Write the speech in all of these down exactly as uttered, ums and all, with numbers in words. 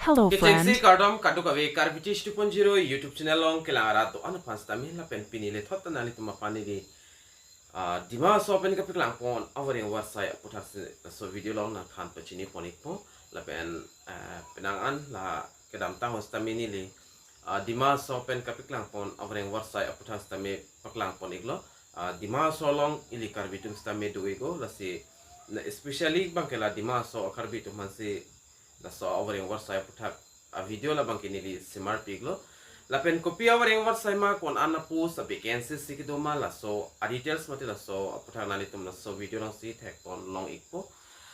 Hello, friend. Kechengsi kardom kadokave Karbi Teach two point zero YouTube channel along kelang arat do-an aphan sitame lapen pini lethot ta nanglitum aphan neli, ah, Dima Hasao pen kapaklangpon avoreng avarsai aputhak si laso video along nangthan pachini pon ikpo lapen, ah, penang an la kedamtang ahut sitame neli, ah, Dima Hasao pen kapaklangpon avoreng avarsai aputhak sitame paklangpon iklo. Ah, Dima Hasao along ili Karbi atum sitame do-iklo lasi na especially abangke la Dima Hasao Karbi atum aphansi laso avoreng avarsai aputhak avideo labangke neli semarpi iklo. Lapen kopi avoreng avarsai ma, ko-an a-post, a-vacancy si kedo ma, laso a-details mate laso aputhak nanglitum laso video alongsi thekpon long ikpo.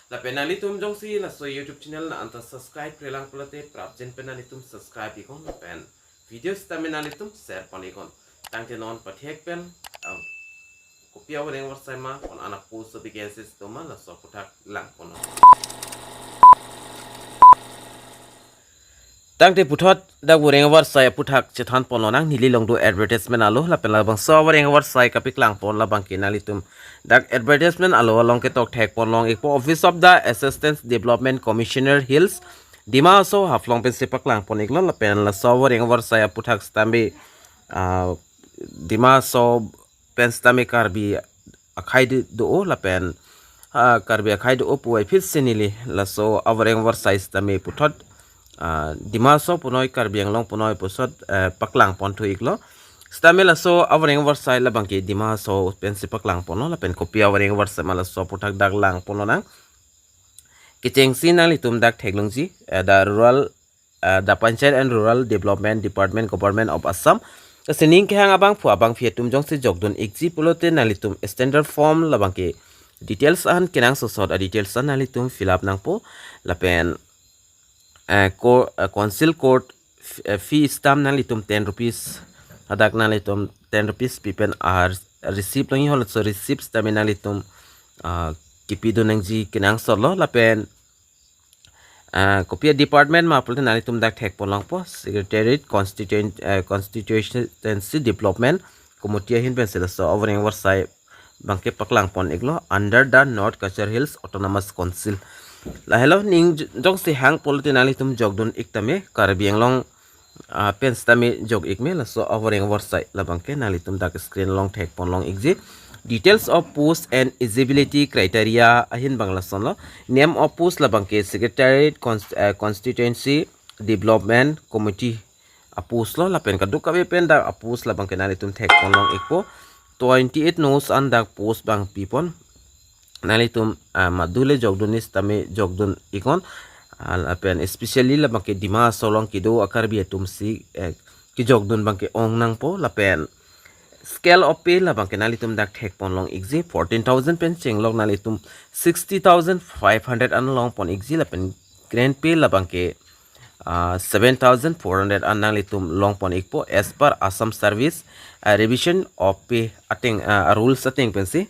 Lapen nanglitum jongsi laso YouTube channel nang anta subscribe-relang pulote prapjin pen nanglitum subscribe iknon lapen video sitame nanglitum share pon iknon. Tangte non pathek pen, ah, kopi avoreng avarsai ma, ko-an a-post, a-vacancy si do ma, laso aputhak langpon. Tangte puthot dak voreng avarsai aputhak chethan pon lonang, neli along do advertisement alo lapen labangso avoreng avarsai kapaklangpon labangke nanglitum dak advertisement alo along ketok thekpon long ikpo. Office of the Assistant Development Commissioner Hills, Dima Hasao, Haflong pensi paklangpon iklo lapen laso avoreng avarsai aputhak sitame, ah, Dima Hasao pen sitame Karbi akhei do-o lapen, ah, Karbi akhei do-o puvoiphit si neli laso avoreng avarsai sitame puthot, ah, Dima Hasao punoi Karbi Anglong punoi puson, eh, paklangpon thu iklo. Sitame laso avoreng avarsai labangke Dima Hasao pensi paklangponlo lapen kopi avoreng avarsai ma, laso aputhak dak langpon lonang. Kechengsi nanglitum dak theklongji, eh, the rural, eh, the Panchayat and Rural Development Department, Government of Assam. Sining kehang abangphu abangphi atum jongsi jokdun ikji pulote nanglitum standard form labangke details an kenangsot sot a-details an nanglitum fill up nangpo lapen, eh, co-, eh, council court f-, eh, fee stamp nanglitum ten rupees, hadak nanglitum ten rupees pi pen a-receipt longji, halaso receipt stamp nanglitum, ah, kipidun nangji kenangsotlo lapen, ah, kopi a-department ma pulote nanglitum dak thekpon longpo, Secretariat Constituent-, eh, Constituency Development Committee ahin pensi laso avoreng avarsai abangke paklangpon iklo under the North Cachar Hills Autonomous Council. Lahelo ning j-, jongsi hang pulote nanglitum jokdun ik tame, Karbi Anglong, ah, pen sitame jok ik me, laso avoreng avarsai labangke nanglitum dak screen along thekpon long ikji. Details of post and eligibility criteria ahin abang lasonlo. Name of post labangke Secretariat Const-, eh, Constituency Development Committee a-post lo lapen kadokave pen dak a-post labangke nanglitum thekpon long ikpo. Twenty-eight nos an dak post abang pipon. Nanglitum, ah, madu le jokdun ni sitame jokdun iknon. Ah, lapen especially labangke Dima Hasao along kedo a-Karbi atum si, eh, kejokdun abangke ong nangpo lapen scale of pay labangke nanglitum dak thekpon long ikji, fourteen thousand pen chenglok nanglitum sixty thousand five hundred an longpon ikji lapen grand pay labangke, ah, seven thousand four hundred an nanglitum longpon ikpo as per Assam Service, ah, Revision of Pay ateng, ah, rules ateng pensi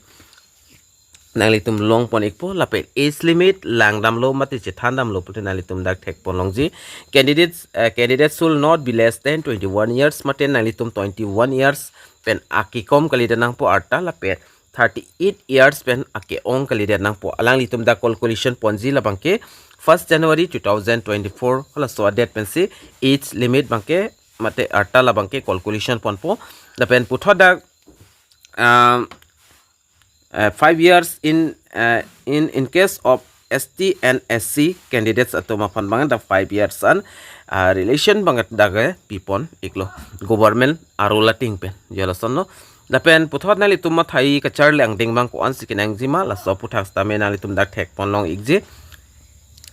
nanglitum longpon ikpo lapen age limit langdamlo mate chethandamlo pulote nanglitum dak thekpon longji. Candidates, eh, candidates should not be less than twenty-one years mate nanglitum twenty-one years pen akekom kalidet nangpo arta lapen thirty-eight years pen ake-ong kalidet nangpo. Alanglitum dak calculation ponji labangke first January two thousand twenty-four halaso a-date pensi age limit abangke mate arta labangke calculation ponpo. Lapen puthot dak, um, uh, five years in, uh, in, in case of S T and S C candidates atum aphan abang dak five years an, uh, relation abang dak, eh, pipon iklo government a-rule ateng pen, jo lasonlo. Lapen puthot nanglitum mathai kacharli angdeng abang ko-ansi kenangji ma, laso aputhak sitame nanglitum dak thekpon long ikji.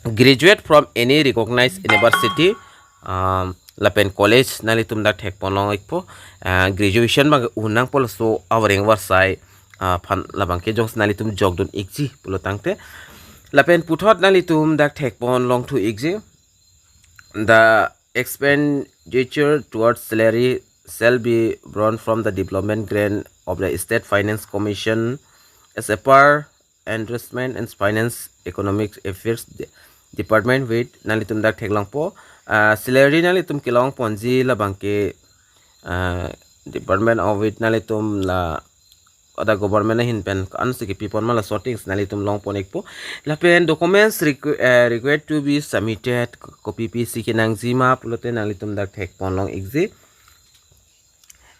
Graduate from any recognized university, um, lapen college nanglitum dak thekpon long ikpo. Ah, graduation abang un nangpo laso avoreng avarsai, ah, aphan labangke jongsi nanglitum jokdun ikji pulo tangte. Lapen puthot nanglitum dak thekpon long thu ikji. The expenditure towards salary shall be borne from the development grant of the State Finance Commission as a per Investment and Finance Economic Affairs De-, Department with nanglitum dak theklongpo. Ah, salary nanglitum kelongponji labangke, ah, Department of with nanglitum la ada government ahin pen ansi kipipon ma laso ateng si nanglitum longpon ikpo. Lapen documents requ- eh, required to be submitted, kopi pisi kenangjima pulote nanglitum dak thekponlong ikji.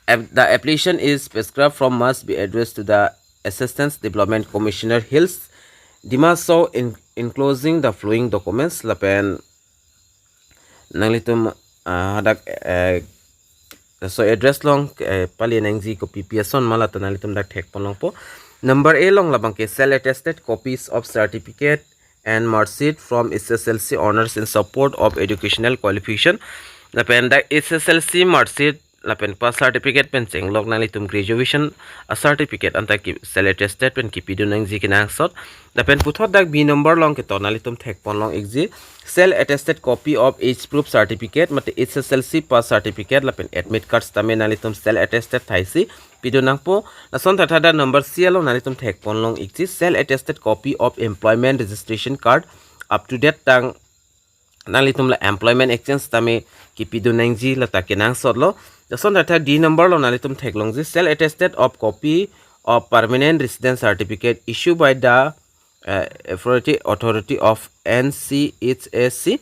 Ap- the application is prescribed from must be addressed to the Assistant Development Commissioner Hills, Dima Hasao, in, enclosing the following documents. Lapen nanglitum ah, hadak eh, laso address along eh, pali nangji kopi pi ason ma lata nanglitum dak thekponlongpo. Number A along labangke self attested copies of certificate and mark sheet from H S L C owners in support of educational qualification. Lapen dak H S L C mark sheet lapen pass certificate pen chenglok nanglitum graduation a certificate anta ki self attested pen kipidun nangji kenangsot. Lapen puthot dak B number along ketok nanglitum thekponlong ikji self attested copy of age proof certificate mate H S L C pass certificate lapen admit card sitame nanglitum self attested thaisi pidun nangpo. Lason thakthak dak number C along nanglitum thekponlong ikji self attested copy of employment registration card up to date tang nanglitum la employment exchange tame kipidun nangji lata kenangsotlo. Lason thakthak D number along nanglitum theklongji self attested of copy of permanent residence certificate issued by the eh, authority authority of N C H A C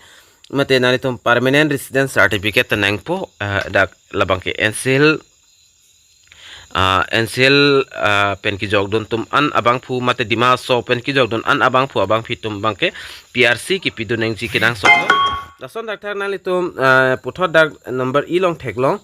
mate nanglitum permanent residence certificate ta nangpo eh, dak labangke N C L ah, N C L ah, pen kijokdun atum an abangphu mate Dima Hasao pen kijokdun an abangphu abangphi atum abangke P R C kipidun nangji kenangsotlo. Lason thakthak nanglitum ah, puthot dak number E along theklong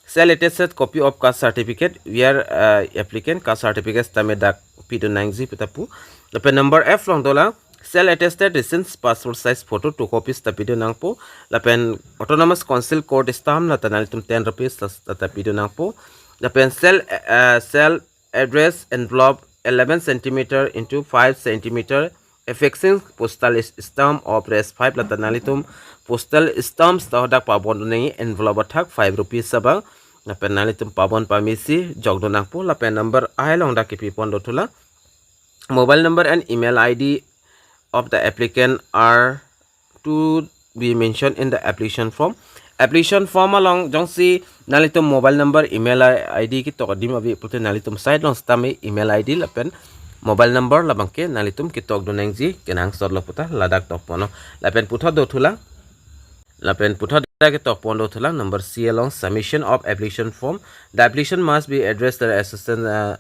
self attested copy of caste certificate where ah, applicant caste certificate tame dak pidun nangji puta pu. Lapen number F along dolang self attested recent passport size photo two copies ta pidun nangpo. Lapen autonomous council court stamp lata nanglitum ten rupees ta, ta pidun nangpo. Lapen self ah, self address envelope eleven centimeter into five centimeter affixing postal is- stamp of res five lata nanglitum postal stamps ta hadak pabondun nangji envelope athak five rupees abang. Lapen nanglitum pabon pamisi jokdun nangpo. Lapen number I along dak kipipon dothulang mobile number and email I D of the applicant are to be mentioned in the application form. Application form along jongsi nanglitum mobile number, email I D ketok adim ave pulote nanglitum side along sitame email I D lapen mobile number labangke nanglitum ketokdun nangji kenangsotlo puta ladak tokponlo. Lapen puthot dothulang. Lapen puthot dak ketokpon dothulang number C along submission of application form. The application must be addressed to the Assistant uh,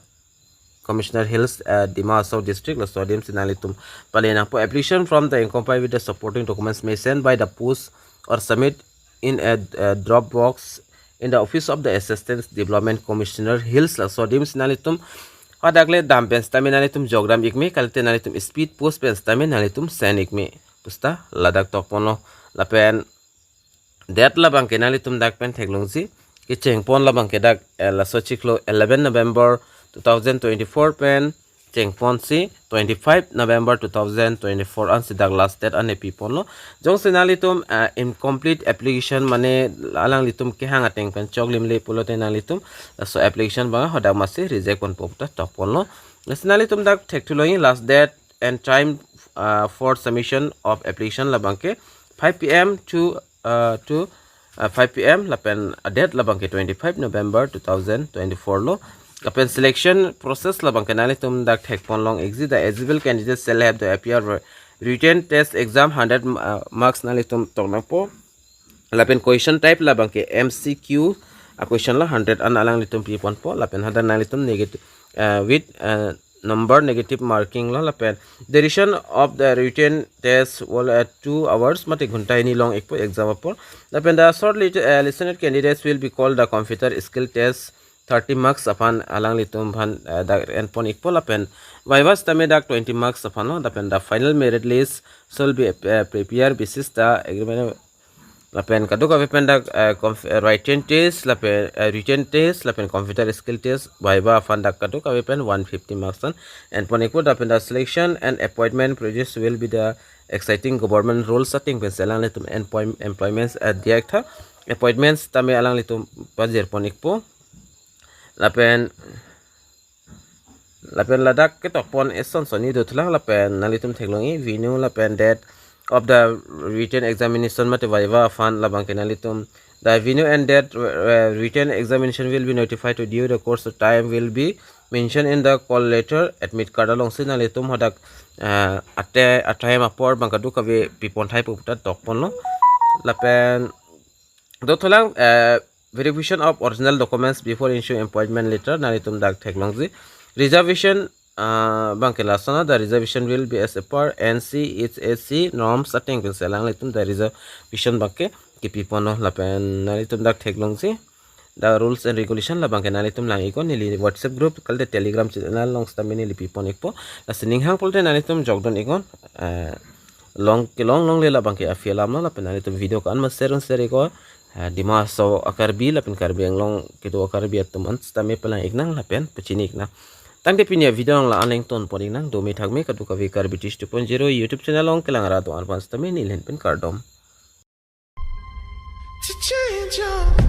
Commissioner Hills uh, Dima Hasao District laso adim si nanglitum pali nangpo application from the accompanied with the supporting documents may send by the post or submit in a uh, drop box in the office of the Assistant Development Commissioner Hills laso adim si nanglitum hadak le dam pen sitame nanglitum jokdam ikme kalite nanglitum speed post pen sitame nanglitum send ikme puta ladak tokponlo. Lapen date labangke nanglitum dak pen theklongji kechengpon labangke dak eh, laso chiklo eleven November two thousand twenty-four pen chengponsi twenty-five November two thousand twenty-four ansi dak last date ane piponlo. Jongsi nanglitum eh, incomplete application mane alanglitum kehang ateng pen choklimle pulote nanglitum laso application abang hadak masi reject ponpo puta tokponlo. Lasi nanglitum dak thekthulongji last date and time uh, for submission of application labangke five P M to uh, to uh, five P M lapen a date labangke twenty-five November two thousand twenty-four lo. Lapen selection process labangke nanglitum dak thekponlong ikji the eligible candidates shall have the appear written test exam hundred uh, marks nanglitum tok nangpo. Lapen question type labangke M C Q a question lo hundred an alanglitum piponpo. Lapen hadak nanglitum negative uh, with uh, number negative marking lo. Lapen duration of the written test will at two hours mate ghonta hini long ikpo exam apor. Lapen the short lit- uh, listed candidates will be called the computer skill test thirty marks aphan alanglitum aphan uh, dak enpon ikpo. Lapen viva sitame dak twenty marks aphan lo. Lapen the final merit list shall be uh, prepare basis the agreement lapen kadokave pen dak uh, conf- uh, written test lapen uh, written test lapen computer skill test viva aphan dak kadokave pen one fifty marks an enpon ikpo. Lapen the selection and appointment process will be the exciting government roles ateng pen si alanglitum employ- employments uh, diak tha appointments tame alanglitum pajirpon ikpo. Lapen lapen ladak ketokpon eson soni dothulang. Lapen nanglitum theklongji venue lapen date of the written examination mate viva aphan labangke nanglitum the venue and date uh, written examination will be notified to due the course of time will be mention in the call letter, admit card alongsi nanglitum hadak, eh, ate atime apor bang kadokave pipon thai pu ta dokponlo. Lapen dothulang, eh, verification of original documents before issuing appointment letter, nanglitum dak theklongji. Reservation, ah, bangke lason, the reservation will be as per N C H A C norms ateng pensi alanglitum the reservation bangke kipiponlo. Lapen nanglitum dak theklongji the rules and regulation, labangke nanglitum lang-iknon neli WhatsApp group kalite Telegram channel along sitame neli pipon-ikpo. Lasi ning hang pulote nanglitum jokdun-iknon, eh, long kelong longle labangke a-fee alamlo. Lapen nanglitum video ko-an ma share un share-iknon, eh, Dima Hasao a-Karbi lapen Karbi Anglong kedo a-Karbi atum an sitame palang-iknang lapen pachini-iknang. Tangte pini a-video along la-an le ingtonpon-iknang. Dome thakme, kadokave Karbi Teach two point zero YouTube channel along kelang ra do-an aphan sitame neli ahin pen kardom. To change your